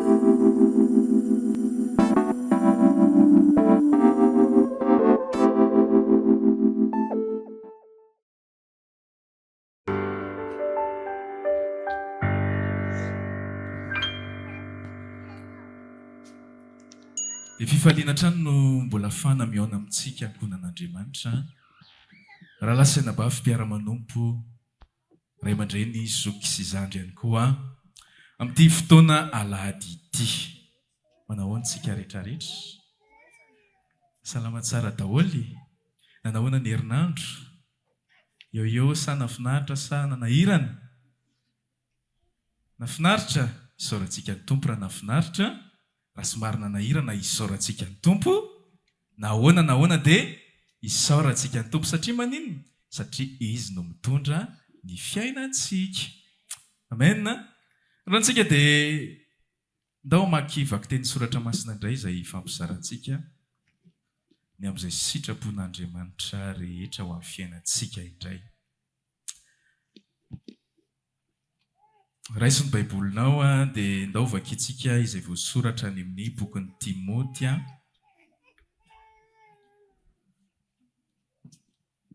Dia fifaliana hatrany no mbola afahana mihaona amintsika ankohonan'Andriamanitra, rahalahy sy anabavy mpiara-manompo, ray aman-dreny, zoky sy zandry ihany koa, amin'ity fotoana alahady ity. Manao ahoana isika rehetrarehetra? Salama tsara daholo? Nanahoana ny herinandro? Eo eo sa nafinaritra sa nanahirana? Nafinaritra? Isaorantsika ny Tompo raha nafinaritra, raha somary nanahirana isaorantsika ny Tompo, na ahoana na ahoana dia isaorantsika ny Tompo satria maninona? Satria Izy no mitondra ny fiainantsika. Amen. Androany tsika dia Ndao hamaky vakiteny soratra masina indray izay hifampizarantsika ny amin'izay sitrapon'Andriamanitra rehetra ho amin'ny fiainantsika indray. Raiso ny Baibolinao dia ndao vakintsika izay voasoratra any amin'ny bokin'i Timoty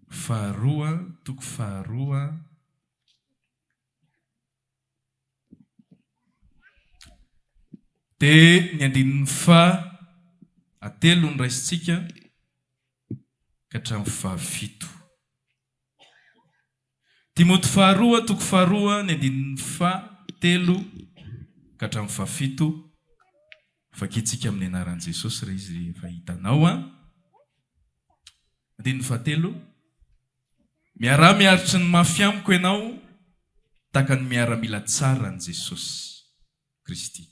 faharoa, toko faharoa. Dia ny andininy faha telo no raisintsika ka hatramin'ny faha fito. Timoty faharoa toko faharoa ny andininy faha telo ka hatramin'ny faha fito. Vakintsika amin'ny anaran'i Jesosy re izy rehefa hitanao an. Andininy fahatelo. Miaraha miaritry ny mafy amiko ianao tahaka ny miaramila tsara an'i Jesosy Kristy.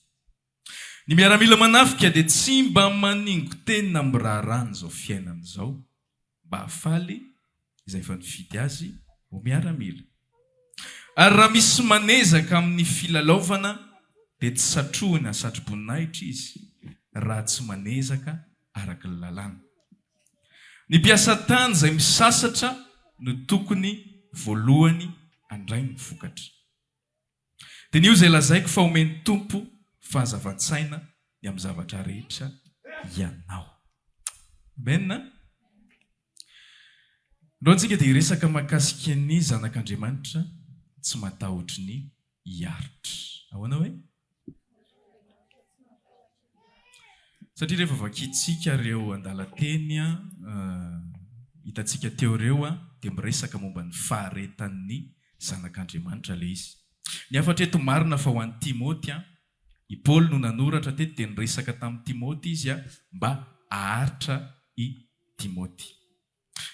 Ny miaramila manafika dia tsy mba maningo-tena amin'ny raharahan'izao fiainana izao mba hahafaly izay efa nifidy azy ho miaramila. Ary raha misy manezaka amin'ny filalaovana dia tsy satrohina satroboninahitra izy raha tsy manezaka araka ny lalàna. Ny mpiasa tany izay misasatra no tokony voalohany handray ny vokatra. Diniho izay lazaiko fa omen'ny Tompo fahazavan-tsaina ny amin'ny zavatra rehetra ianao. Amen. Androany tsika dia hiresaka mahakasika ny zanak'Andriamanitra tsy matahotry ny hiaritra. Ahoana hoe? Satria rehefa vakintsika ireo andalan-teny hitantsika teo ireo dia miresaka momba ny faharetan'ny Zanak'Andriamanitra ilay izy. Ny hafatra eto marina fa ho an'i Timoty, i Paoly no nanoratra teto dia niresaka tamin'i Timoty izy mba haharitra i Timoty.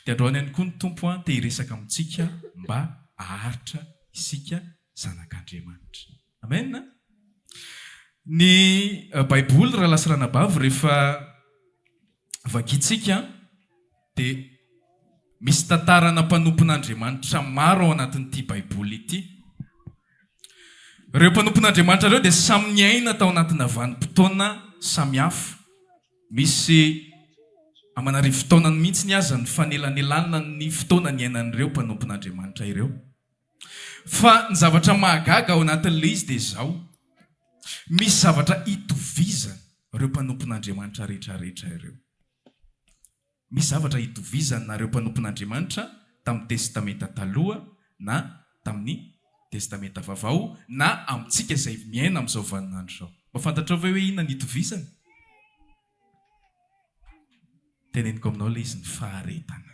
Dia androany ihany koa ny Tompo te hiresaka amintsika mba haharitra isika zanak'Andriamanitra. Amen! Ny Baiboly rahalahy sy ranabavy rehefa vakintsika dia misy tantarana mpanompon'Andriamanitra maro ao anatin'ity Baiboly ity. Ireo mpanompon'Andriamanitra ireo dia samy niaina tao anatina vanim-potoana samihafa. Misy aman'arivo taonany mihitsy aza ny fanelanelanana ny fotoana niainan'ireo mpanompon'Andriamanitra ireo. Fa ny zavatra mahagaga ao anatin'ilay izy dia izao, misy zavatra itovizana ireo mpanompon'Andriamanitra rehetrarehetra ireo. Misy zavatra itovizana ireo mpanompon'Andriamanitra tamin'ny Testamenta Taloha na tamin'ny Testamenta Vaovao na amintsika izay miaina amin'izao vaninandro izao. Mba fantatrao ve hoe inona ny itovizany? Teneniko aminao ilay izy ny faharetana.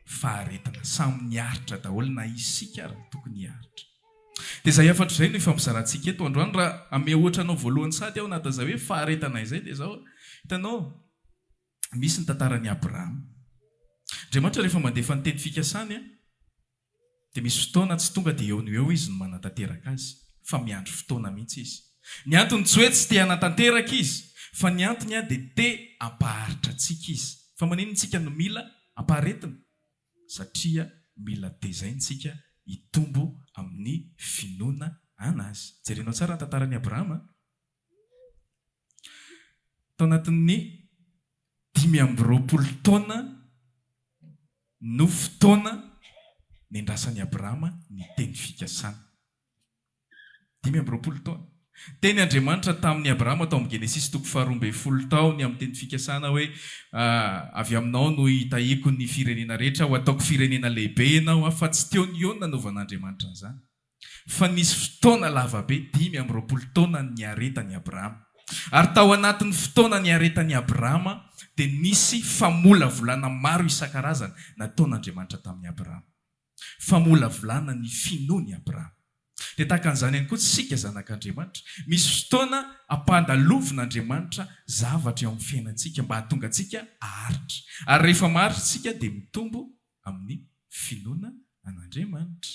Faharetana. Samy niaritra daholo na isika ary tokony hiaritra. Dia izay hafatra izay no ifampizarantsika eto androany. Raha hamehy ohatra anao voalohany sady aho anatin'izay hoe faharetana izay dia izao, hitanao, misy ny tantaran'i Abrahama. Andriamanitra rehefa mandefa ny teny fikasany dia misy fotoana tsy tonga dia eo no eo izy no manatanteraka azy fa miandry fotoana mihitsy izy. Ny antony tsy hoe tsy te hanatanteraka izy fa ny antony dia te hampaharitra antsika izy. Fa maninona isika no mila ampaharetina? Satria mila tezaintsika hitombo amin'ny finoana an'Azy. Jerenao tsara ny tantaran'i Abrahama. Tao anatin'ny 25 taona no fotoana nendrasan'i Abrahama ny teny fikasana. 25 taona. Teny Andriamanitra tamin'i Abrahama tao amin'ny Genesisy toko faharoambinifolo tao ny amin'ny teny fikasana hoe, Avy aminao no hitahiako ny firenena rehetra, ho ataoko firenena lehibe ianao, fa tsy teo ny eo no nanaovan'Andriamanitra an'izany. Fa nisy fotoana lavabe, 25 taona niaretan'i Abrahama. Ary tao anatin'ny fotoana niaretan'i Abrahama dia nisy famolavolana maro isan-karazany nataon'Andriamanitra tamin'i Abrahama. Famolavolana ny finoan'i Abrahama. Dia tahaka an'izany ihany koa tsika zanak'Andriamanitra. Misy fotoana ampandalovin'Andriamanitra zavatra eo amin'ny fiainantsika mba hahatonga antsika haharitra. Ary rehefa maharitra isika dia mitombo amin'ny finoana an'Andriamanitra.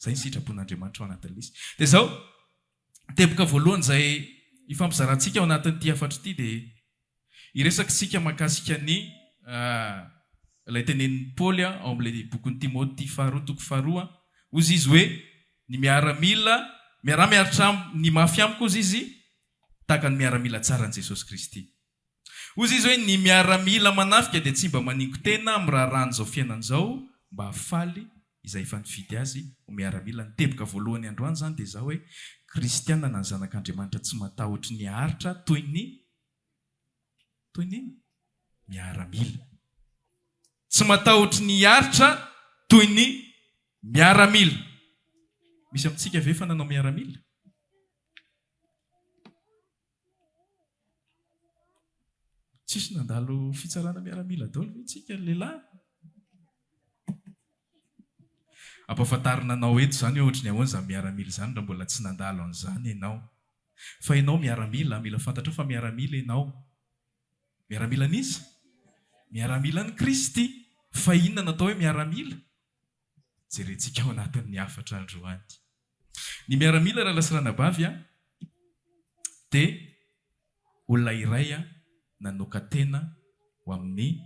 Izay ny sitrapon'Andriamanitra ao anatin'ilay izy. Dia izao, teboka voalohany izay hifampizarantsika ao anatin'ity hafatra ity dia Hiresaka isika mahakasika ny ilay tenenin'i Paoly ao amin'ilay bokin'i Timoty faharoa toko faharoa. Hozy izy hoe, Ny miaramila, miaraha-miaritra ny mafy amiko hozy izy, tahaka ny miaramila tsaran'i Jesosy Kristy. Hozy izy hoe, Ny miaramila manafika dia tsy mba maningo-tena amin'ny raharahan'izao fiainana izao mba hahafaly izay efa nifidy azy ho miaramila. Ny teboka voalohany androany izany dia izao hoe, Kristiana na ny zanak'Andriamanitra tsy matahotry ny haharitra toy ny Toy ny miaramila. Tsy matahotry ny hiaritra toy ny miaramila. Misy amintsika ve efa nanao miaramila? Tsisy nandalo fitsarana miaramila daholo ve tsika lehilahy? Ampahafantarina anao eto izany hoe ohatry ny ahoana izany miaramila izany raha mbola tsy nandalo an'izany ianao. Fa ianao miaramila, mila fantatrao fa miaramila ianao. Miaramilan'iza? Miaramilan'i Kristy. Fa inona no atao hoe miaramila? Jerentsika ao anatin'ny hafatra androany. Ny miaramila rahalahy sy ranabavy a, dia olona iray nanokan-tena ho amin'ny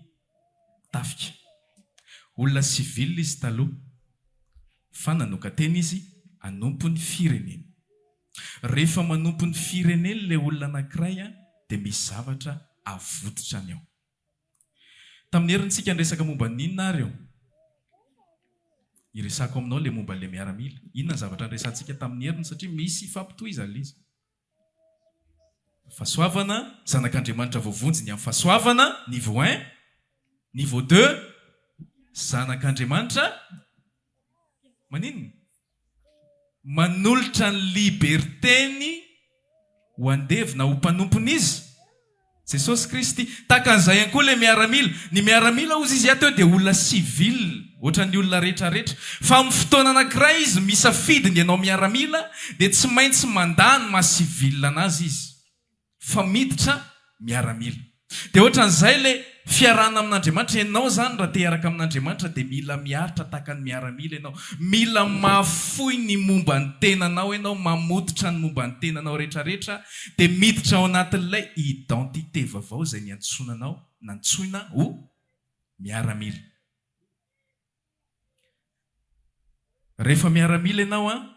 tafika. Olona civil izy taloha, fa nanokan-tena izy hanompo ny fireneny. Rehefa manompo ny fireneny ilay olona anankiray dia misy zavatra avototrany ao. Tamin'ny heriny tsika niresaka momba ny inona ary eo? Iresako aminao ilay momba ilay miaramila. Inona ny zavatra niresahantsika tamin'ny heriny satria misy ifampitohizana ilay izy. Fahasoavana, zanak'Andriamanitra voavonjy ny amin'ny fahasoavana, niveau un, niveau deux, zanak'Andriamanitra maninona? Manolotra ny liberté-ny ho andevo na ho mpanompon'iza? Jesosy Kristy. Tahaka an'izay ihany koa ilay miaramila. Ny miaramila hozy izy teo dia olona civil, ohatran'ny olona rehetrarehetra. Fa amin'ny fotoana anankiray izy misafidy ny hanao miaramila dia tsy maintsy mandà ny maha civil anazy izy. Fa miditra miaramila. Dia ohatran'izay ilay fiarahana amin'Andriamanitra. Ianao izany raha te hiaraka amin'Andriamanitra dia mila miaritra tahaka ny miaramila ianao. Mila mahafoy ny momba ny tenanao ianao, mamototra ny momba ny tenanao rehetrarehetra, dia miditra ao anatin'ilay identité vaovao izay niantsoana anao, nantsoina ho miaramila. Rehefa miaramila ianao an,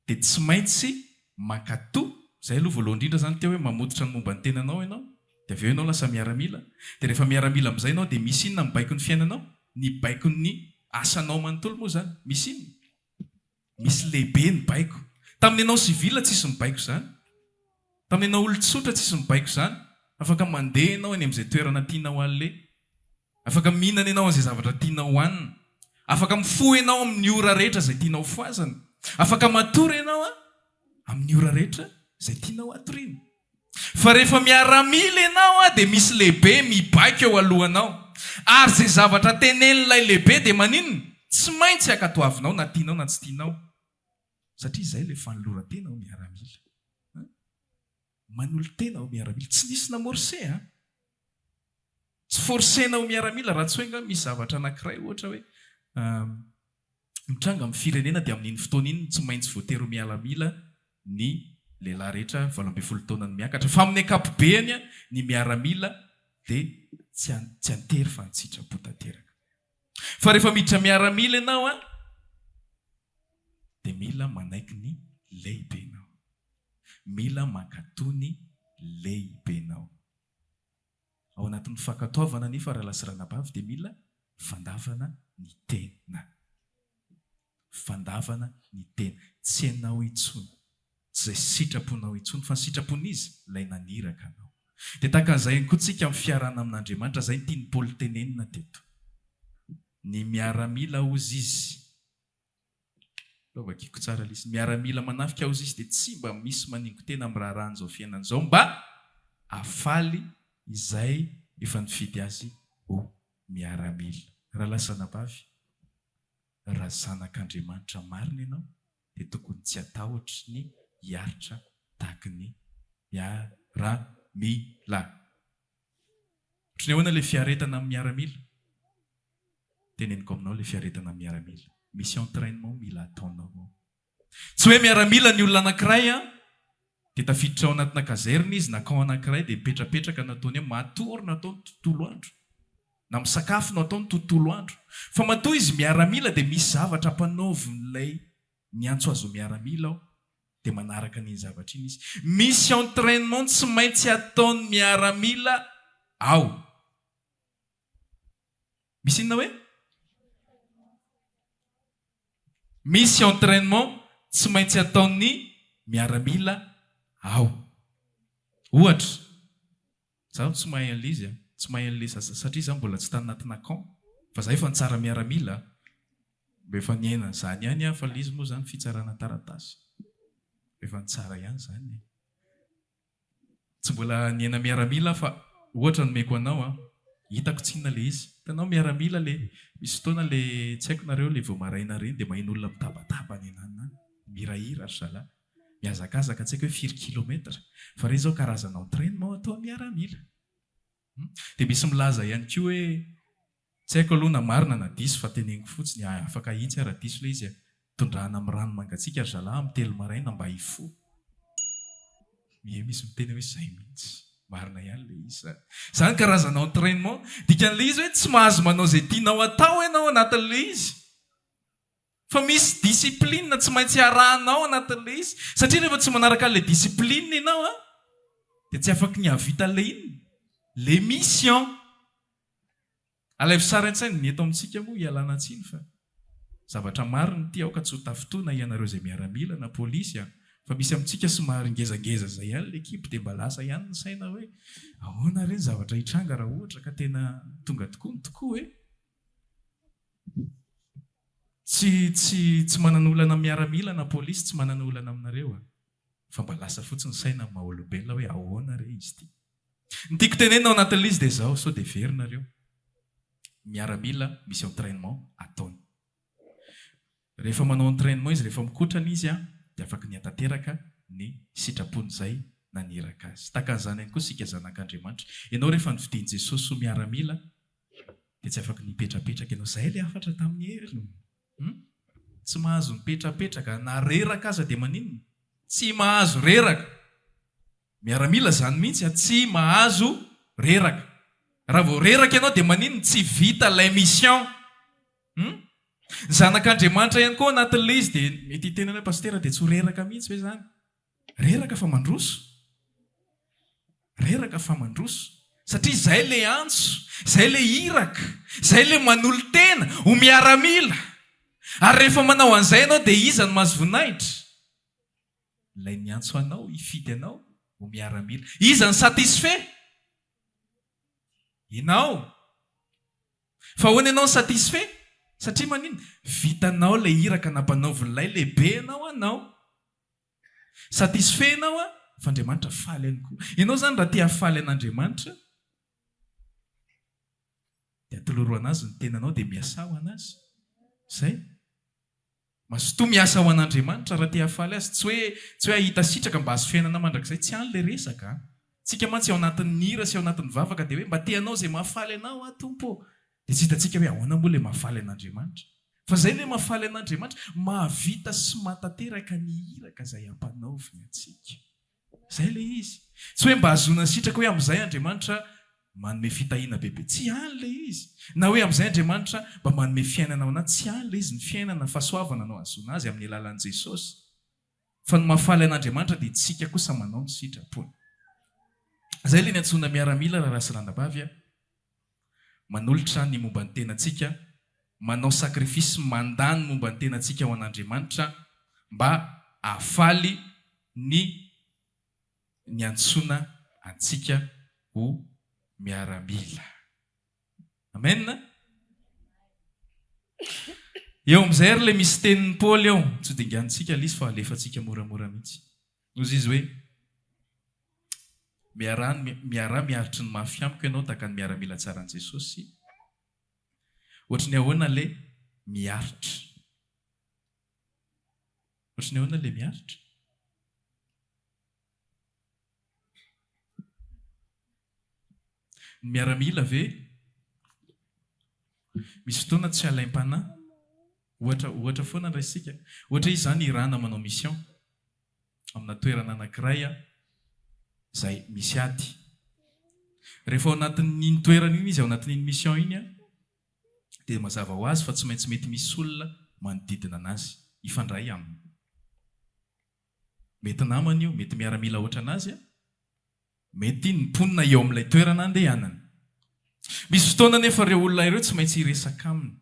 dia tsy maintsy mankatò, izay aloha voalohany indrindra izany teo hoe mamototra ny momba ny tenanao ianao, dia avy eo ianao lasa miaramila, dia rehefa miaramila amin'izay ianao dia misy inona mibaiko ny fiainanao? Ny baikon'ny asanao manontolo moa izany, misy inona? Misy lehibe ny baiko. Tamin'ny ianao civil tsisy mibaiko izany. Tamin'ny ianao olon-tsotra tsisy mibaiko izany. Afaka mandeha ianao eny amin'izay toerana tianao aleha. Afaka mihinana ianao an'izay zavatra tianao hohanina. Afaka mifoha ianao amin'ny ora rehetra izay tianao fohazana. Afaka matory ianao amin'ny ora rehetra izay tianao hatoriana. Fa rehefa miaramila ianao dia misy lehibe mibaiko eo alohanao. Ary izay zavatra tenenin'ilay lehibe dia maninona? Tsy maintsy ankatoavinao na tianao na tsy tianao. Satria izay ilay fanoloran-tena ho miaramila. Manolo-tena ho miaramila. Tsy nisy namorse an! Tsy forcer-na ho miaramila raha tsy hoe angaha misy zavatra anankiray ohatra hoe mitranga amin'ny firenena dia amin'iny fotoana iny tsy maintsy voatery ho miaramila ny lehilahy rehetra 18 taona no miakatra. Fa amin'ny ankapobeny ny miaramila dia tsy tsy an-tery fa an-tsitrapo tanteraka. Fa rehefa miditra miaramila ianao an, dia mila manaiky ny lehibenao. Mila mankatò ny lehibenao. Ao anatin'ny fankatoavana anefa rahalahy sy ranabavy dia mila fandavana ny tena. Fandavana ny tena. Tsy ianao intsony. Tsy izay sitraponao intsony, fa ny sitrapon'iza? Ilay naniraka anao. Dia tahaka an'izay ihany koa tsika amin'ny fiarahana amin'Andriamanitra, izay no tian'i Paoly tenenina teto. Ny miaramila hozy izy, aleo vakiako tsara ilay izy, ny miaramila manafika hozy izy dia tsy mba misy maningo-tena amin'ny raharahan'izao fiainana izao mba hahafaly izay efa nifidy azy ho miaramila. Rahalahy sy anabavy, raha zanak'Andriamanitra marina ianao dia tokony tsy hatahotra ny hiaritra tahaky ny miaramila. Ohatry ny ahoana ilay fiaretana amin'ny miaramila? Teneniko aminao ilay fiaretana amin'ny miaramila. Misy entrainement mila ataonao ao. Tsy hoe miaramila ny olona anankiray an, dia tafiditra ao anatina caserne izy na camp anankiray dia mipetrapetraka no ataony hoe matory no ataony tontolo andro. Na misakafo no ataony tontolo andro. Fa matoa izy miaramila dia misy zavatra ampanaovin'ilay miantso azy ho miaramila ao dia manaraka an'iny zavatra iny izy. Misy entrainement tsy maintsy ataon'ny miaramila ao. Misy inona hoe? Misy entrainement tsy maintsy ataon'ny miaramila ao. Ohatra, izaho tsy mahay an'ilay izy an, tsy mahay an'ilay satria izaho mbola tsy tany anatina camp, fa izaho efa nitsara miaramila an, mba efa niaina an'izany ihany aho fa ilay izy moa izany fitsarana taratasy, efa nitsara ihany izany e. Tsy mbola niaina miaramila aho fa ohatra nomeko anao an, hitako tsinona le izy. Hitanao miaramila le misy fotoana le tsy haiko nareo le vao maraina reny dia maheno olona mitabataba any ananona any, mihirahira ry zalahy, mihazakazaka tsy haiko hoe firy kilomètre fa reny zao karazana entrainement atao miaramila. Dia misy milaza ihany koa hoe Tsy haiko aloha na marina na diso fa teneniko fotsiny ah afaka ahitsy aho raha diso ilay izy ah, tondrahana amin'ny rano mangatsiaka ry zalahy amin'ny telo maraina mba hifoha. Ie misy miteny hoe izay mihitsy. Marina ihany ilay izy izany. Izany karazana entrainement. Dikan'ilay izy hoe tsy mahazo manao izay tianao atao ianao anatin'ilay izy. Fa misy discipline tsy maintsy arahanao anatin'ilay izy. Satria rehefa tsy manaraka an'ilay discipline ianao an, dia tsy afaky ny hahavita an'ilay inona? Ilay mission. Alaivo sary an-tsaina, ny eto amintsika moa ialana tsiny fa zavatra marina ity, aoka tsy ho tafintohina ianareo izay miaramila na polisy an! Fa misy amintsika somary ngezangeza izay ihany ilay kibo dia mba lasa ihany ny saina hoe ahoana re ny zavatra hitranga raha ohatra ka tena tonga tokoa ny tokoa e! Tsy tsy tsy manana olana miaramila na polisy tsy manana olana aminareo an! Fa mba lasa fotsiny saina amin'ny maha olombelona hoe ahoana re izy ity. Ny tiako tenenina ao anatin'ilay izy dia izao, sao dia very nareo. Miaramila misy entrainement ataony. Rehefa manao entrainement izy, rehefa mikotrana izy dia afaky ny hatanteraka ny sitrapon'izay naniraka azy. Tahaka an'izany ihany koa isika zanak'Andriamanitra. Ianao rehefa nofidian'i Jesosy ho miaramila dia tsy afaky ny hipetrapetraka ianao. Izay ilay hafatra tamin'i Hery. Hum? Tsy mahazo mipetrapetraka, na reraka aza dia maninona? Tsy mahazo reraka. Miaramila zany mihitsy a, tsy mahazo reraka. Raha vao reraka ianao dia maninona? Tsy vita ilay mission. Hum? Ny zanak'Andriamanitra ihany koa anatin'ilay izy dia mety hiteny hoe pasitera dia tsy ho reraka mihitsy ve izany? Reraka fa mandroso. Reraka fa mandroso. Satria izay ilay antso, izay ilay iraka, izay ilay manolo-tena ho miaramila. Ary rehefa manao an'izay ianao dia iza no mahazo voninahitra? Ilay niantso anao hifidy anao ho miaramila. Iza no satisfait? Ianao. Fa ahoana ianao no satisfait? Satria maninona? Vitanao ilay iraka nampanaovin'ilay lehibe anao anao. Satisfait ianao an, fa Andriamanitra faly ihany koa. Ianao izany raha te hahafaly an'Andriamanitra dia atoloro an'Azy ny tenanao dia miasà ho an'Azy. Izay. Mazotoa miasa ho an'Andriamanitra raha te hahafaly Azy. Tsy hoe tsy hoe hahita sitraka mba hahazo fiainana mandrakizay, tsy any ilay resaka an. Tsika mantsy ao anatin'ny hira sy ao anatin'ny vavaka dia hoe mba te hanao izay mahafaly Anao aho Tompo ô. Dia tsy hitantsika hoe ahoana moa ilay mahafaly an'Andriamanitra. Fa izay ilay mahafaly an'Andriamanitra, mahavita sy mahatanteraka ny iraka izay ampanaoviny antsika. Izay ilay izy. Tsy hoe mba hahazoana sitraka hoe amin'izay Andriamanitra manome fitahiana bebe. Tsy any ilay izy. Na hoe amin'izay Andriamanitra mba manome fiainana ho anà. Tsy any ilay izy. Ny fiainana, fahasoavana no ahazoana azy amin'ny alalan'i Jesosy. Fa ny mahafaly an'Andriamanitra dia isika kosa manao ny sitrapony. Izay ilay niantsoana miaramila rahalahy sy ranabavy a. Manolotra ny momba ny tenantsika, manao sacrifice mandà ny momba ny tenantsika ho an'Andriamanitra mba hahafaly. ny niantsoana antsika ho miaramila. Amen! Eo amin'izay ary ilay misy tenin'i Paoly eo, tsy ho dinganintsika ilay izy fa alefantsika moramora mihitsy. Hozy izy hoe, Miaraha miaraha miaritry ny mafy amiko ianao tahaka ny miaramila tsaran'i Jesosy. Ohatry ny ahoana ilay miaritra? Ohatry ny ahoana ilay miaritra? Ny miaramila ve misy fotoana tsy alaim-panahy? Ohatra ohatra foana no raisintsika. Ohatra izy izany irana manao mission amina toerana anankiray izay misy ady. Rehefa ao anatin'iny toerana iny izy, ao anatin'iny mission iny dia mazava ho azy fa tsy maintsy mety misy olona manodidina anazy hifandray aminy. Mety namany io, mety miaramila ohatran'azy, mety ny mponina eo amin'ilay toerana andehanany. Misy fotoana anefa ireo olona ireo tsy maintsy hiresaka aminy.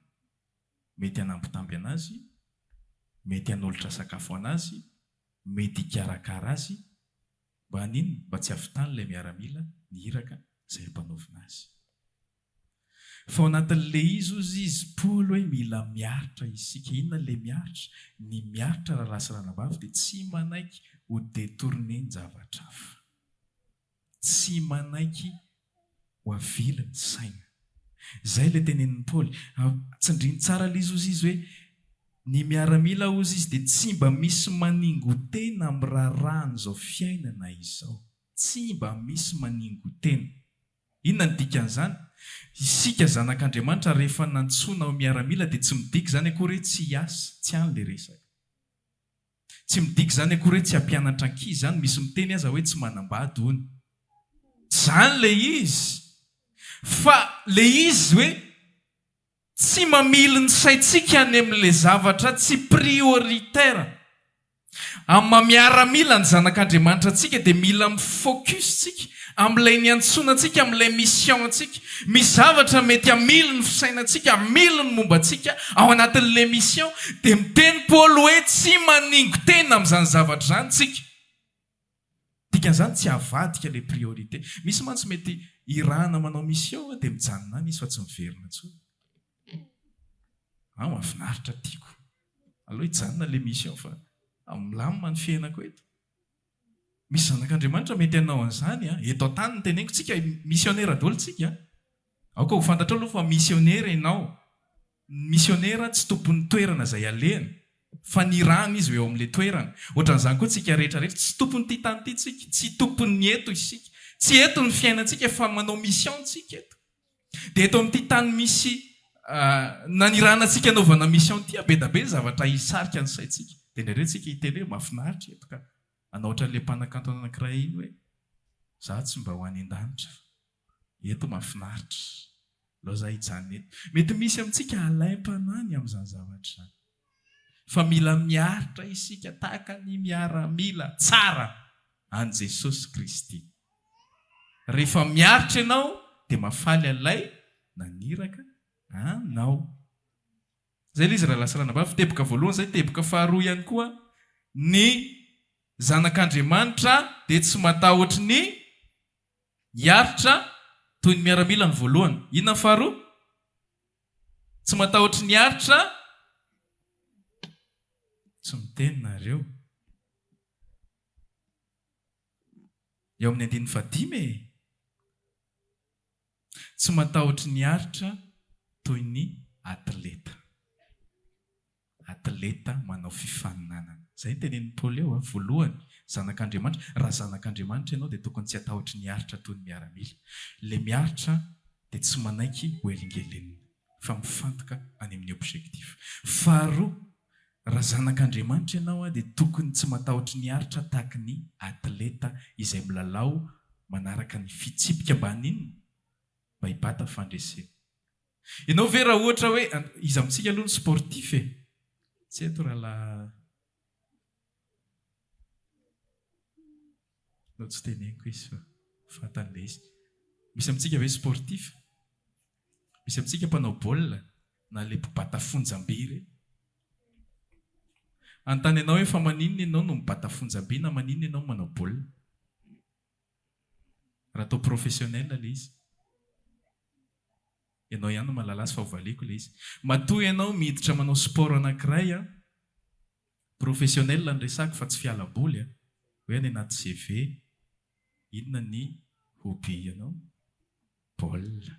Mety hanambitamby an'azy, mety hanolotra sakafo an'azy, mety hikarakara azy, mba haninona? Mba tsy hahavitan'ilay miaramila ny iraka izay ampanaovina azy. Fa ao anatin'ilay izy hozy izy Paoly hoe mila miaritra isika. Inona ilay miaritra? Ny miaritra rahalahy sy ranabavy dia tsy manaiky ho detourner-n-javatra hafa. Tsy manaiky ho avily ny saina. Izay ilay tenenin'i Paoly. Tsindriny tsara ilay izy hozy izy hoe ny miaramila hozy izy dia tsy mba misy maningo-tena amin'ny raharahan'izao fiainana izao. Tsy mba misy maningo-tena. Inona no dikan'izany? Isika zanak'Andriamanitra rehefa nantsoina ho miaramila dia tsy midika izany akory hoe tsy hiasa, tsy any ilay resaka. Tsy midika izany akory hoe tsy hampianatra ankizy izany, misy miteny aza hoe tsy manambady hono. Tsy izany ilay izy fa ilay izy hoe Tsy mamily ny saintsika any amin'ilay zavatra tsy prioritaire. Amin'ny maha miaramila ny zanak'Andriamanitra antsika dia mila mi-focus tsika amin'ilay niantsoana antsika, amin'ilay mission antsika. Misy zavatra mety hamily ny fisainantsika, hamily ny momba antsika ao anatin'ilay mission. Dia miteny Paoly hoe tsy maningo-tena amin'izany zavatra izany tsika. Dikan'izany tsy avadika ilay priorité. Misy mantsy mety irahana manao mission dia mijanona any izy fa tsy miverina intsony. Ah mahafinaritra tiako. Aleo hijanona ilay mission fa milamina ny fiainako eto. Misy zanak'Andriamanitra mety hanao an'izany an. Eto an-tany no teneniko, tsika missionnaire daholo tsika an. Aoka ho fantatrao aloha fa missionnaire ianao. Ny misionera tsy tompon'ny toerana izay alehany, fa nirahana izy ho eo amin'ilay toerana. Ohatran'izany koa tsika rehetra rehetra, tsy tompon'ity tany ity tsika, tsy tompon'ny eto isika. Tsy eto ny fiainantsika fa manao mission tsika eto. Dia eto amin'ity tany misy nanirahana antsika hanaovana mission ity, be dia be ny zavatra hisarika ny saintsika. Dia indraindray tsika hiteny hoe mahafinaritra eto ka. Hanao ohatran'ilay mpanakanto anankiray iny hoe, za tsy mba ho any an-danitra fa eto mahafinaritra. Aleo za hijanona eto. Mety misy amintsika alaim-panahy ny amin'izany zavatra izany. Fa mila miaritra isika tahaka ny miaramila tsara an'i Jesosy Kristy. Rehefa miaritra ianao dia mahafaly an'ilay naniraka anao. Izay ilay izy rahalahy sy ranabavy. Teboka voalohany izay. Teboka faharoa ihany koa, ny zanak'Andriamanitra dia tsy matahotry ny Hiaritra toy ny miaramila ny voalohany. Inona ny faharoa? Tsy matahotry ny hiaritra. Tsy miteny nareo. Eo amin'ny andininy fahadimy e! Tsy matahotry ny hiaritra toy ny atleta. Atleta manao fifaninanana. Izay no tenenin'i Paoly eo a. Voalohany, zanak'Andriamanitra. Raha zanak'Andriamanitra ianao dia tokony tsy hatahotry ny hiaritra toy ny miaramila. Ilay miaritra dia tsy manaiky ho elingelenina fa mifantoka any amin'ny objectif. Faharoa, raha zanak'Andriamanitra ianao dia tokony tsy matahotry ny hiaritra tahaky ny atleta izay milalao manaraka ny fitsipika mba haninona? Mba hibata fandresena. Ianao ve raha ohatra hoe, iza amintsika aloha no sportif e? Tsy eto rahalahy No tsy teneniko izy fa fantany ilay izy. Misy amintsika ve sportif? Misy amintsika mpanao baolina na ilay mpibata fonjam-by ireny? Hanontany anao hoe fa maninona ianao no mibata fonjam-by na maninona ianao no manao baolina? Raha atao professionnel ilay izy. Ianao ihany no mahalala azy fa hovaliako ilay izy. Matoa ianao miditra manao sport anankiray an, professionnel no resako fa tsy fialam-boly an, hoe any anaty CV, inona ny hobby anao? Baolina.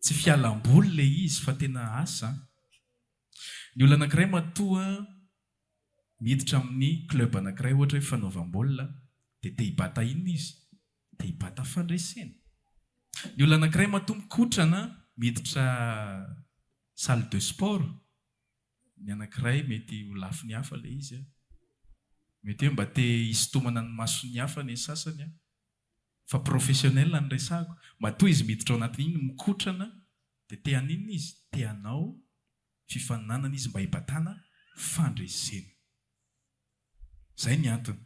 Tsy fialam-boly ilay izy fa tena asa an. Ny olona anankiray matoa miditra amin'ny club anankiray ohatra hoe fanaovam-baolina dia te hibata inona izy? Te hibata fandresena. Ny olona anankiray matoa mikotrana miditra salle de sport, ny anankiray mety ho lafiny hafa ilay izy an, mety hoe mba te hisintomana ny mason'ny hafa ny sasany an, fa professionnel no resahako, matoa izy miditra ao anatin'iny mikotrana dia te haninona izy? Te hanao fifaninanana izy mba hibatana fandresena. Izay ny antony.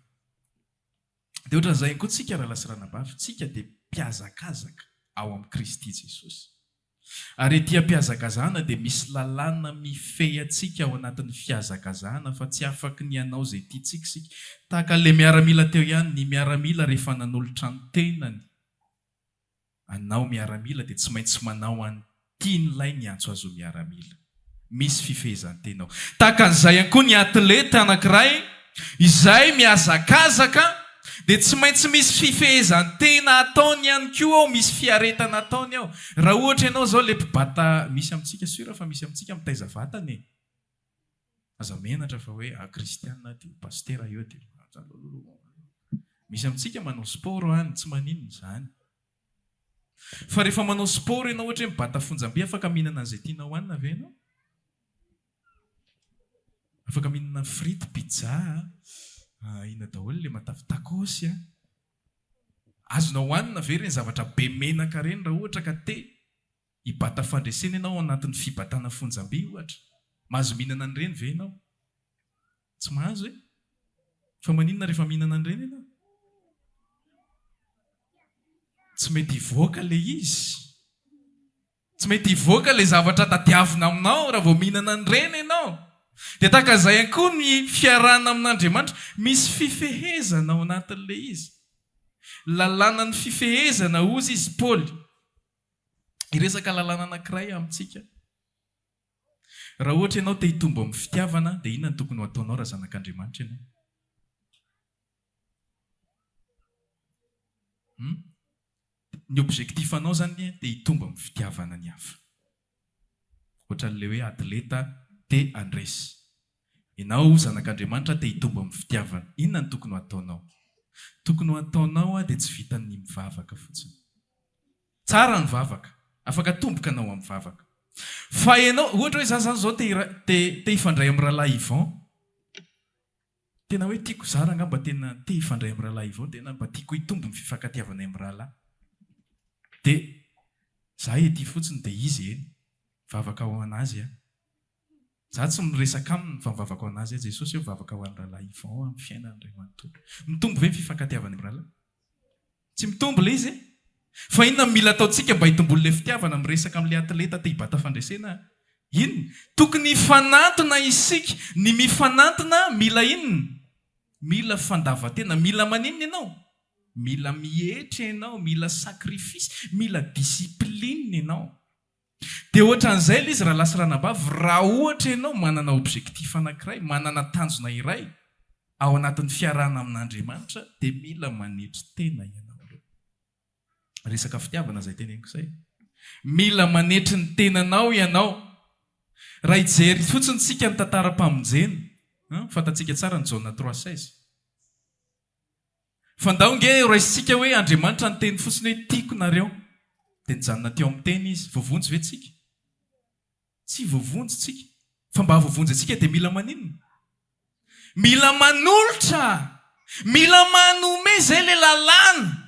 Dia ohatran'izay ihany koa tsika rahalahy sy ranabavy, tsika dia mpihazakazaka ao amin'i Kristy Jesosy. Ary ety am-pihazakazahana dia misy lalàna mifehy antsika ao anatin'ny fihazakazahana fa tsy afaky ny hanao izay tiantsika isika. Tahaka an'ilay miaramila teo ihany, ny miaramila rehefa nanolotra ny tenany anao miaramila dia tsy maintsy manao an tian'ilay niantso azy ho miaramila. Misy fifehezan-tena ao. Tahaka an'izay ihany koa ny atleta anankiray izay mihazakazaka dia tsy maintsy misy fifehezan-tena ataony ihany koa ao, misy fiaretana ataony ao. Raha ohatra ianao izao ilay mpibata, misy amintsika sûr fa misy amintsika mitaiza vatana e! Aza menatra fa hoe ah kristiana aho dia pasitera eo dia misy amintsika manao sport any, tsy maninona izany. Fa rehefa manao sport ianao ohatra hoe mibata fonjam-by afaka mihinana an'izay tianao hohanina ve ianao? Afaka mihinana frite, pizza, inona daholo ilay matavy, tacos a. Azonao hohanina ve ireny zavatra be menaka ireny raha ohatra ka te hibata fandresena ianao ao anatin'ny fibatana fonjam-by ohatra? Mahazo mihinana an'ireny ve ianao? Tsy mahazo e! Fa maninona rehefa mihinana an'ireny ianao? Tsy mety hivoaka ilay izy. Tsy mety hivoaka ilay zavatra tadiavina aminao raha vao mihinana an'ireny ianao. Dia tahaka izay ihany koa ny fiarahana amin'Andriamanitra. Misy fifehezana ao anatin'ilay izy. Lalànan'ny fifehezana hozy izy Paoly. Hiresaka lalàna anankiray amintsika. Raha ohatra ianao te hitombo amin'ny fitiavana dia inona no tokony ho ataonao raha zanak'Andriamanitra ianao? Hum? Ny objectif anao zany dia hitombo amin'ny fitiavana ny hafa. Ohatran'ilay hoe atleta te handresy. Ianao zanak'Andriamanitra te hitombo amin'ny fitiavana. Inona no tokony ho ataonao? Tokony ho ataonao dia tsy vitan'ny mivavaka fotsiny. Tsara ny vavaka. Afaka atomboka anao amin'ny vavaka. Fa ianao, ohatra hoe za zany zao te te te hifandray amin'ny rahalahy Yvon. Tena hoe tiako, za rangah mba tena te hifandray amin'ny rahalahy Yvon, tena mba tiako hitombo ny fifankatiavanay amin'ny rahalahy. Dia za ety fotsiny dia izy eny. Mivavaka ho an'azy aho. Za tsy miresaka aminy fa mivavaka ho an'azy aho. Jesosy ô mivavaka ho an'i rahalahy Yvon aho amin'ny fiainany iray manontolo. Mitombo ve ny fifankatiavanay amin'ny rahalahy? Tsy mitombo ilay izy e! Fa inona no mila ataontsika mba hitomboan'ilay fitiavana? Miresaka amin'ilay atleta te hibata fandresena aho. Inona? Tokony hifanantona isika. Ny mifanantona mila inona? Mila fandavan-tena. Mila maninona ianao? Mila mietry ianao, mila sacrifice, mila discipline ianao. Dia ohatran'izay ilay izy rahalahy sy ranabavy, raha ohatra ianao manana objectif anankiray, manana tanjona iray ao anatin'ny fiarahana amin'Andriamanitra dia mila manetry tena ianao aloha. Resaka fitiavana izay teneniko izay. Mila manetry ny tenanao ianao. Raha hijery fotsiny tsika ny tantaram-pamonjena, fantatsika tsara ny Jaona trois 16. Fa ndao nge raisintsika hoe Andriamanitra niteny fotsiny hoe tiako nareo. Dia nijanona teo amin'ny teny izy. Voavonjy ve tsika? Tsy voavonjy tsika. Fa mba hahavoavonjy antsika dia mila maninona? Mila manolotra! Mila manome! Izay ilay lalàna.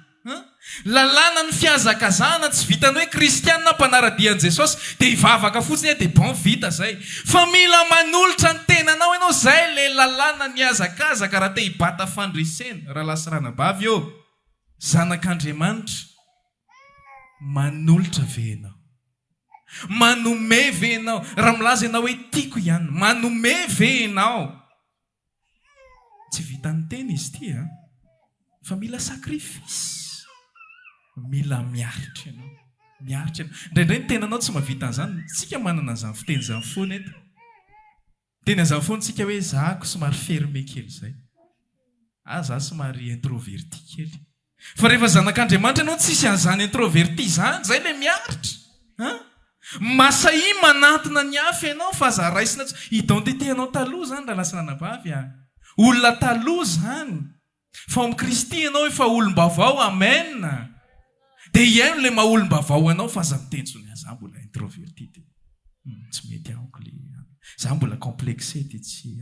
Lalàna ny fihazakazahana, tsy vitan'ny hoe kristiana mpanara-dia an'i Jesosy dia hivavaka fotsiny hoe dia bon vita izay. Fa mila manolotra ny tenanao ianao, izay ilay lalàna ny hazakazaka raha te hibata fandresena, rahalahy sy ranabavy ô! Zanak'Andriamanitra, manolotra ve ianao? Manome ve ianao? Raha milaza ianao hoe tiako i anona, manome ve ianao? Tsy vitan'ny teny izy ity an! Fa mila sacrifice. Mila miaritra ianao. Miaritra ianao. Indraindray ny tenanao tsy mahavita an'izany. Tsika manana an'izany fiteny izany foana eto. Miteny an'izany foana tsika hoe za ko somary fermé kely izay. Ah za somary introverti kely. Fa rehefa zanak'Andriamanitra ianao tsisy an'izany introverti izany, izay ilay miaritra an! Masahia manantona ny hafa ianao fa aza raisina tsy identité anao taloha izany rahalahy sy ranabavy a! Olona taloha izany. Fa ao amin'i Kristy ianao efa olom-baovao, amen! Dia hihaino ilay maha olom-baovao anao fa aza miteny intsony ah za mbola introverti dia tsy mety amiko ilay za mbola complexé dia tsy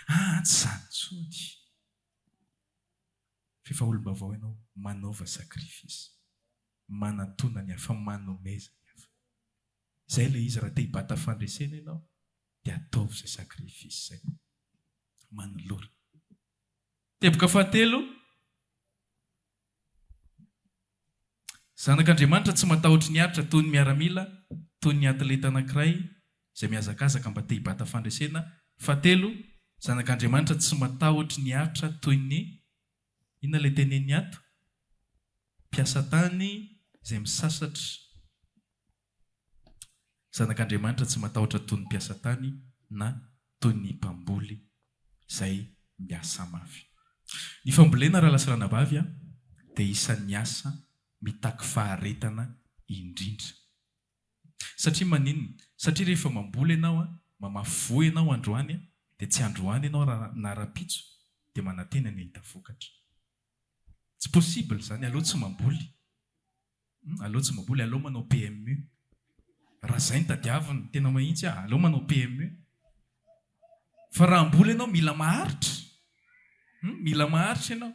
ah tsy izany intsony. F'efa olom-baovao ianao, manaova sacrifice. Manantona ny hafa, manomeza ny hafa. Izay ilay izy, raha te hibata fandresena ianao dia ataovy izay sacrifice izay. Manolora. Teboka fahatelo, Zanak'Andriamanitra tsy matahotry ny aritra toy ny miaramila, toy ny atleta anankiray izay mihazakazaka mba te hibata fandresena. Fahatelo, Zanak'Andriamanitra tsy matahotry ny aritra toy ny, inona ilay teneniny ato? Mpiasa tany izay misasatra. Zanak'Andriamanitra tsy matahotra toy ny mpiasa tany na toy ny mpamboly izay miasa mafy. Ny fambolena rahalahy sy ranabavy a, dia isan'ny asa mitaky faharetana indrindra. Satria maninona? Satria rehefa mamboly ianao a, mamafy voa ianao androany a, dia tsy androany ianao na rahampitso dia manantena ny hahita vokatra. Tsy possible izany, aleo tsy mamboly. Hum aleo tsy mamboly, aleo manao PMU. Raha zay no tadiavina, tena mahitsy ah, aleo manao PMU. Fa raha hamboly ianao mila maharitra. Hum mila maharitra ianao.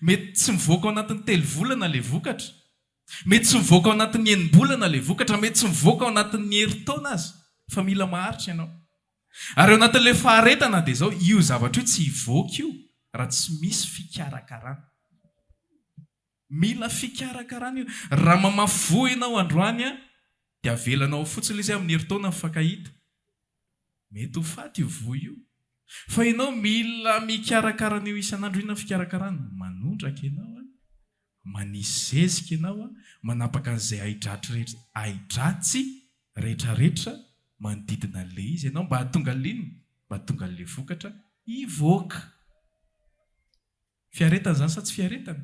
Mety tsy mivoaka ao anatin'ny telo volana ilay vokatra. Mety tsy mivoaka ao anatin'ny enim-bolana ilay vokatra, mety tsy mivoaka ao anatin'ny herintaona aza. Fa mila maharitra ianao. Ary ao anatin'ilay faharetana dia izao, io zavatra io tsy hivoaka io raha tsy misy fikarakarana. Mila fikarakarana io. Raha mamafy voa ianao androany an, dia avelanao ao fotsiny ilay izy amin'ny herintaona mifankahita. Mety ho faty io voa io. Fa ianao mila mikarakara an'io isan'andro. Inona ny fikarakarana? Manondraka ianao an, manisy zezika ianao an, manapaka an'izay ahidratsy rehetra ahidratsy rehetrarehetra manodidina an'ilay izy ianao mba hahatonga an'ilay inona? Mba hahatonga an'ilay vokatra hivoaka. Fiaretana izany sa tsy fiaretana?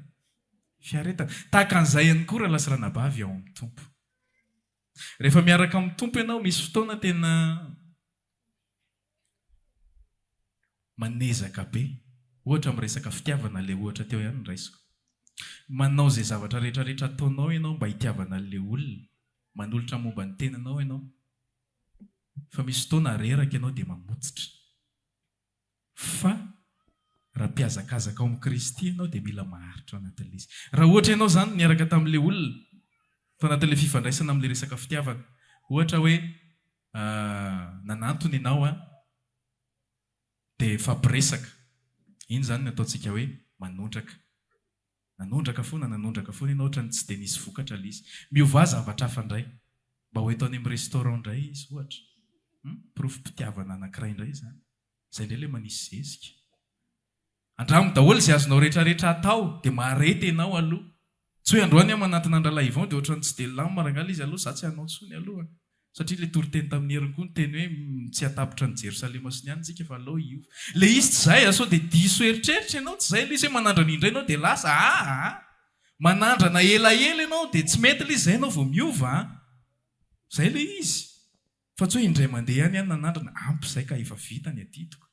Fiaretana. Tahaka an'izay ihany koa rahalahy sy ranabavy ao amin'ny Tompo. Rehefa miaraka amin'ny Tompo ianao, misy fotoana tena manezaka be. Ohatra amin'ny resaka fitiavana, ilay ohatra teo ihany no raisiko. Manao izay zavatra rehetra rehetra ataonao ianao mba hitiavana an'ilay olona. Manolotra momba ny tenanao ianao. Fa misy fotoana reraka ianao dia mamotsitra. Fa raha mpihazakazaka ao amin'i Kristy ianao dia mila maharitra ao anatin'ilay izy. Raha ohatra ianao izany niaraka tamin'ilay olona tao anatin'ilay fifandraisana amin'ilay resaka fitiavana, ohatra hoe nanantona ianao an, dia nifampiresaka, iny izany no ataontsika hoe manondraka. Nanondraka foana, nanondraka foana ianao ohatran'ny tsy dia nisy vokatra ilay izy. Miovà zavatra hafa indray. Mba ho eto any amin'ny restaurant indray izy ohatra. Hum, porofom-pitiavana anankiray indray izany. Izay indray ilay manisy zezika. Andramo daholo izay azonao rehetrarehetra atao dia mahareta ianao aloha. Tsy hoe androany aho manantona an-drahalahy Yvon dia ohatran'ny tsy dia lamina rangahy ilay izy aloha, izaho tsy hanao intsony aloha. Satria ilay toriteny tamin'ny heriny koa niteny hoe tsy hatapitra an'i Jerosalema sy ny any isika fa aleo hiova. Ilay izy tsy izay a, sao dia diso eritreritra ianao, tsy izay ilay izy hoe manandrana indray ianao dia lasa aa. Manandrana elaela ianao dia tsy mety ilay izy, izay ianao vao miova a. Izay ilay izy. Fa tsy hoe indray mandeha ihany aho nanandrana, ampy izay ka efa vita ny adidiko.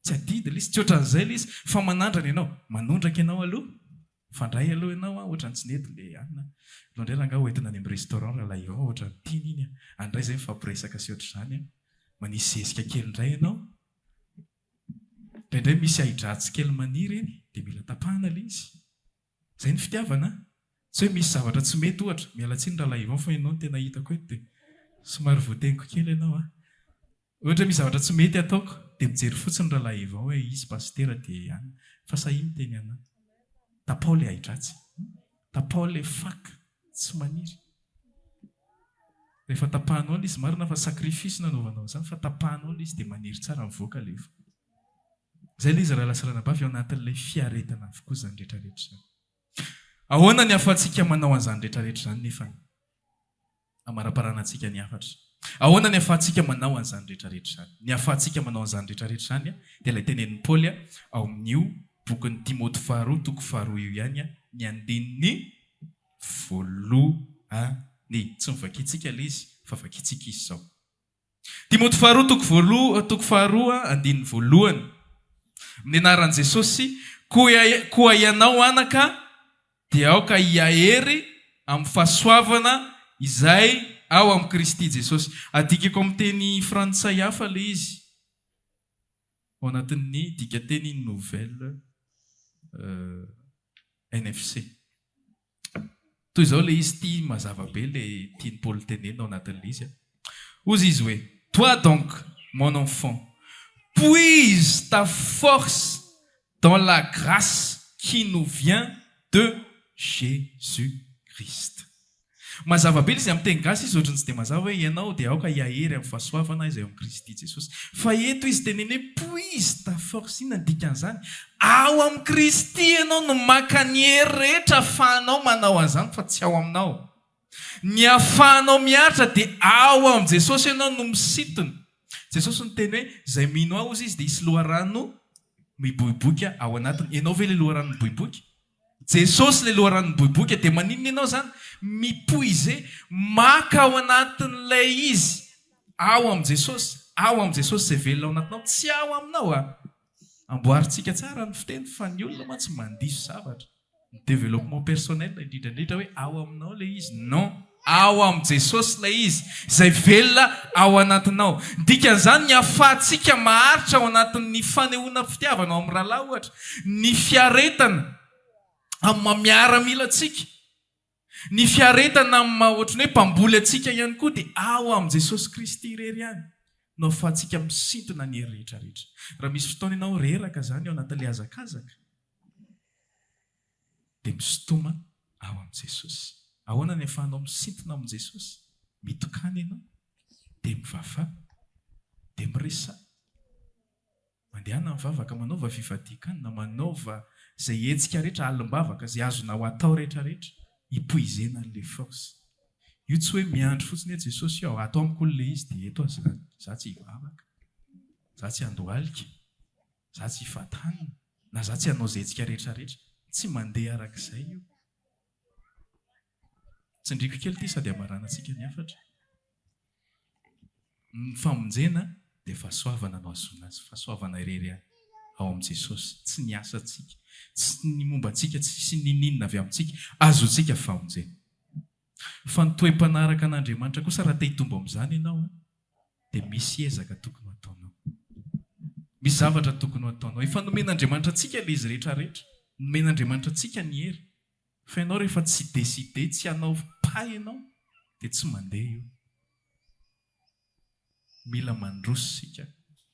Tsy adidy ilay izy, tsy ohatran'izay ilay izy fa manandrana ianao. Manondraka ianao aloha, mifandray aloha ianao an, ohatran'ny tsy nety ilay anona. Aleo indray rangahy hoentina any amin'ny restaurant rahalahy Yvan, ohatran'ny tiany iny an. Any indray izay mifampiresaka sy ohatr'izany an. Manisy zezika kely indray ianao. Indraindray misy ahidratsy kely maniry eny dia mila tapahana ilay izy. Izay ny fitiavana an! Tsy hoe misy zavatra tsy mety ohatra, miala tsiny rahalahy Yvan fa ianao no tena hitako eto dia somary voateniko kely ianao an! Ohatra hoe misy zavatra tsy mety ataoko dia mijery fotsiny rahalahy Yvan hoe izy pasitera dia an! Fa sahia miteny anah. Tapaho ilay ahidratsy. Tapaho ilay faka tsy maniry. Rehefa tapahanao ilay izy, marina fa sacrifice no anaovanao an'izany fa tapahanao ilay izy dia maniry tsara mivoaka ilay voa. Izay ilay izy rahalahy sy ranabavy, ao anatin'ilay fiaretana avokoa izany rehetra rehetra izany. Ahoana ny ahafahantsika manao an'izany rehetra rehetra izany nefany? Amaraparanantsika ny hafatra. Ahoana ny ahafahantsika manao an'izany rehetra rehetra izany? Ny ahafahantsika manao an'izany rehetra rehetra izany dia ilay tenenin'i Paoly ao amin'io bokin'i Timoty faharoa toko faharoa io ihany, ny andininy voalohany. Tsy novakintsika ilay izy fa vakintsika izy izao. Timoty faharoa toko voaloha toko faharoa andininy voalohany. Amin'ny anaran'i Jesosy, koa koa ianao anaka dia aoka hiahery amin'ny fahasoavana izay ao amin'i Kristy Jesosy. Adikako amin'ny teny frantsay hafa ilay izy. Ao anatin'ny dikateny Nouvelle NFC. Toy izao ilay izy ity, mazava be ilay tian'i Paoly tenenina ao anatin'ilay izy. Hozy izy hoe, Toi donc, mon enfant, puise ta force dans la grâce qui nous vient de Jésus-Christ. Mazava be ilay izy, amin'ny teny gasy izy ohatran'ny tsy dia mazava hoe ianao dia aoka hiahery amin'ny fahasoavana izay ao amin'i Kristy Jesosy. Fa eto izy teneny hoe puise ta force, inona ny dikan'izany? Ao amin'i Kristy ianao no maka ny hery rehetra ahafahanao manao an'izany fa tsy ao aminao. Ny ahafahanao miaritra dia ao amin'i Jesosy ianao no misintona. Jesosy niteny hoe izay mino Ahy hozy izy dia hisy loharano miboiboika ao anatiny. Ianao ve ilay loharano miboiboika? Jesosy ilay loharanon'ny boiboika dia maninona ianao izany mi-puiser, maka ao anatin'ilay izy, ao amin'i Jesosy, ao amin'i Jesosy izay velona ao anatinao, tsy ao aminao a! Amboarintsika tsara ny fiteny fa ny olona mantsy mandiso zavatra, ny développement personnel indrindra indrindra hoe ao aminao ilay izy, non, ao amin'i Jesosy ilay izy, izay velona ao anatinao. Ny dikan'izany ny ahafahantsika maharitra ao anatin'ny fanehoana fitiavana ao amin'ny rahalahy ohatra, ny fiaretana amin'ny maha miaramila antsika, ny fiaretana amin'ny maha ohatran'ny hoe mpamboly antsika ihany koa dia ao amin'i Jesosy Kristy irery ihany no ahafahantsika misintona ny hery rehetra rehetra. Raha misy fotoana ianao reraka izany ao anatin'ilay hazakazaka, dia misintoma ao amin'i Jesosy. Ahoana ny ahafahanao misintona ao amin'i Jesosy? Mitokàna ianao, dia mivavaha, dia miresaha. Mandehana mivavaka, manaova fifadian-kanina, manaova izay hetsika rehetra, alim-bavaka, izay azonao atao rehetra rehetra, hi-puiser-na an'ilay force. Io tsy hoe miandry fotsiny hoe Jesosy ô, ato amiko ilay izy dia eto aho izany, izaho tsy hivavaka, izaho tsy handohalika, izaho tsy hifady hanina, na izaho tsy hanao izay hetsika rehetra rehetra. Tsy mandeha arak'izay io. Tsindriko kely ity sady hamaranantsika ny hafatra. Ny famonjena dia fahasoavana no ahazoana azy, fahasoavana irery ihany ao amin'i Jesosy, tsy ny asantsika, tsy ny momba antsika, tsisy ninininona avy amintsika, azontsika famonjena. Fa ny toe-panaraka an'Andriamanitra kosa raha te hitombo amin'izany ianao dia misy ezaka tokony ho ataonao. Misy zavatra tokony ho ataonao. Efa nomen'Andriamanitra antsika ilay izy rehetra rehetra. Nomen'Andriamanitra antsika ny hery. Fa ianao rehefa tsy décider tsy hanao pas ianao dia tsy mandeha io. Mila mandroso isika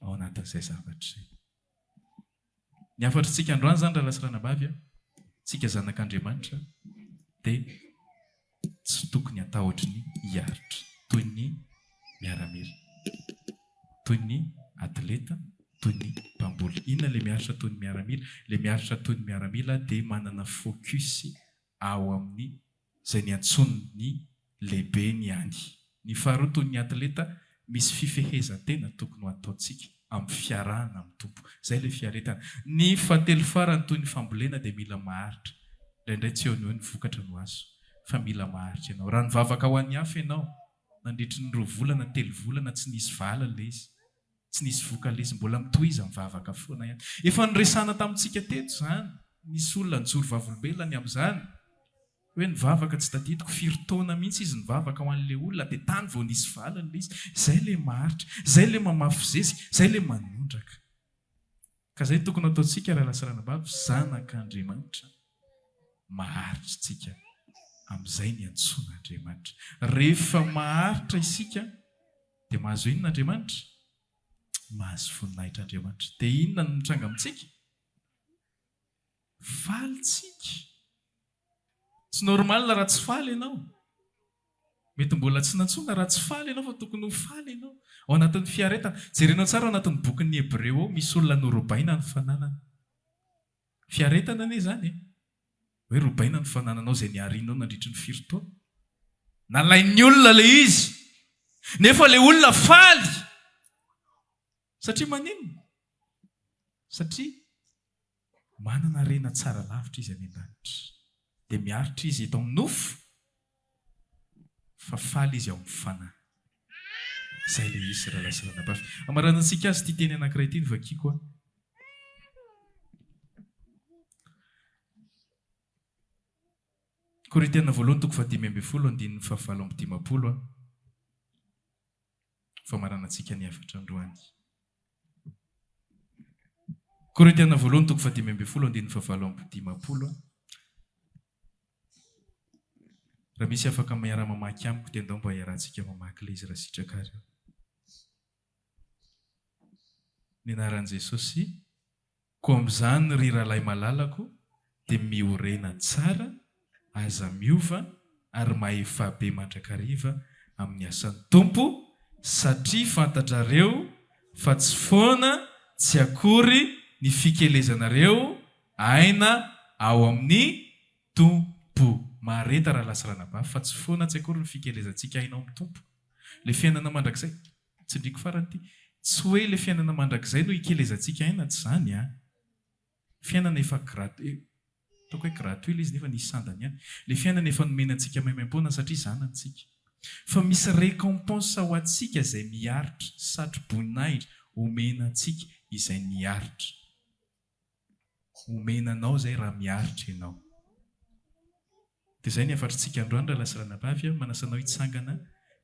ao anatin'izay zavatra izay. Ny hafatr'tsika androany izany rahalahy sy ranabavy a, tsika zanak'Andriamanitra dia tsy tokony hatahotry ny hiaritra toy ny miaramila, toy ny atleta, toy ny mpamboly. Inona ilay miaritra toy ny miaramila? Ilay miaritra toy ny miaramila dia manana focus ao amin'ny izay niantsoan'ny lehibeny ihany. Ny faharoa, toy ny atleta, misy fifehezan-tena tokony ho ataontsika amin'ny fiarahana amin'ny Tompo. Izay ilay fiaretana. Ny fahatelo farany, toy ny fambolena dia mila maharitra. Indraindray tsy eo no eo ny vokatra no azo, fa mila maharitra ianao. Raha nivavaka ho an'ny hafa ianao, nandritry ny roa volana, telo volana, tsy nisy valiny ilay izy. Tsy nisy voka lesy, mbola mitohiza mivavaka foana ihany. Efa noresahana tamintsika teto izany, nisy olona nijoro vavolombelona ny amin'izany, hoe nivavaka tsy tadidiko firy taona mihitsy izy nivavaka ho an'ilay olona dia tany vao nisy valiny ilay izy. Izay ilay maharitra, izay ilay mamafy zezika, izay ilay manondraka. Ka izay tokony hataontsika rahalahy sy ranabavy, zanak'Andriamanitra, maharitra isika amin'izay niantsoan'Andriamanitra. Rehefa maharitra isika, Dia mahazo inona Andriamanitra? Mahazo voninahitra Andriamanitra. Dia inona no mitranga amintsika? Faly tsika. Tsy normal raha tsy faly ianao. Mety mbola tsy nantsoina raha tsy faly ianao fa tokony ho faly ianao. Ao anatin'ny fiaretana. Jerenao tsara ao anatin'ny bokin'ny Hebreo ao, misy olona norobaina ny fananany. Fiaretana anie izany e! Hoe robaina ny fanananao izay niarinao nandritry ny firy taona. Nalain'ny olona ilay izy. Nefa ilay olona faly. Satria maninona? Satria manana harena tsara lavitra izy any an-danitra. Dia miaritra izy eto amin'ny nofo, fa faly izy ao amin'ny fanahy. Izay ilay izy, rahalahy sy ranabavy. Hamaranantsika azy ity teny anankiray ity no vakiko. Korintiana voalohany toko fahadimy ambin'ny folo andininy fahavalo amby dimampolo. Famaranantsika ny hafatra androany. Korintiana voalohany toko fahadimy ambin'ny folo andininy fahavalo amby dimampolo. Raha misy afaka miara-mamaky amiko dia ndao mba hiarahantsika mamaky ilay izy raha sitraka ary. Ny anaran'i Jesosy. Koa amin'izany ry rahalahy malalako dia miorena tsara, aza miova ary mahefà be mandrakariva amin'ny asan'ny Tompo, satria fantatrareo fa tsy foana tsy akory ny fikelezanareo aina ao amin'ny Tompo. Mahareta rahalahy sy ranabavy fa tsy foana tsy akory ny fikelezantsika aina ao amin'ny Tompo. Ilay fiainana mandrakizay. Tsindriako farany ity, tsy hoe ilay fiainana mandrakizay no ikelezantsika aina, tsy izany an! Fiainana efa gratuit, ataoko hoe gratuit ilay izy nefa nisy sandany ihany, ilay fiainana efa nomena antsika maimaimpoana satria zanany tsika. Fa misy récompense ho antsika izay miaritra, satro-boninahitra omena antsika izay niaritra. Omena anao izay raha miaritra ianao. Dia izay ny hafatritsika androany rahalahy sy ranabavy a, manasa anao hitsangana,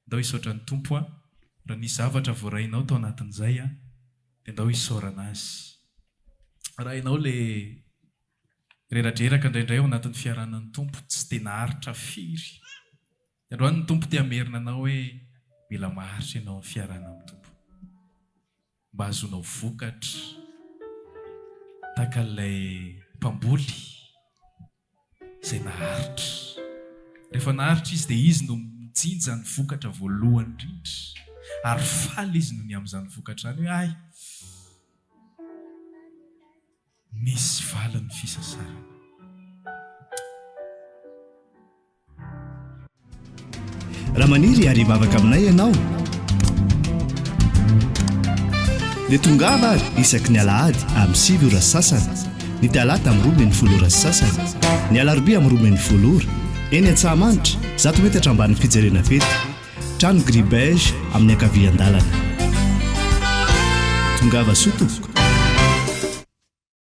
ndao hisaotra ny Tompo a, raha nisy zavatra voarainao tao anatin'izay a, dia ndao hisaorana Azy. Raha ianao le reradreraka indraindray ao anatin'ny fiarahana ny Tompo, tsy dia naharitra firy, dia androany ny Tompo te hamerina anao hoe mila maharitra ianao amin'ny fiarahana amin'ny Tompo. mba hahazoanao vokatra tahaka an'ilay mpamboly izay naharitra. Rehefa naharitra izy dia izy no mijinja ny vokatra voalohany indrindra ary faly izy noho ny amin'izany vokatra izany hoe hay nisy valiny fisasarana. Raha maniry ary hivavaka aminay ianao dia tongava ary isaky ny alahady amin'ny sivy ora sy sasany, ny talata amin'ny 12 ora sy sasany, ny alarobia amin'ny 12 ora, eny Antsahamanitra, 100 metatra ambanin'ny fijerena fety, trano gris beige amin'ny ankavian-dalana. Tongava soa tompoko.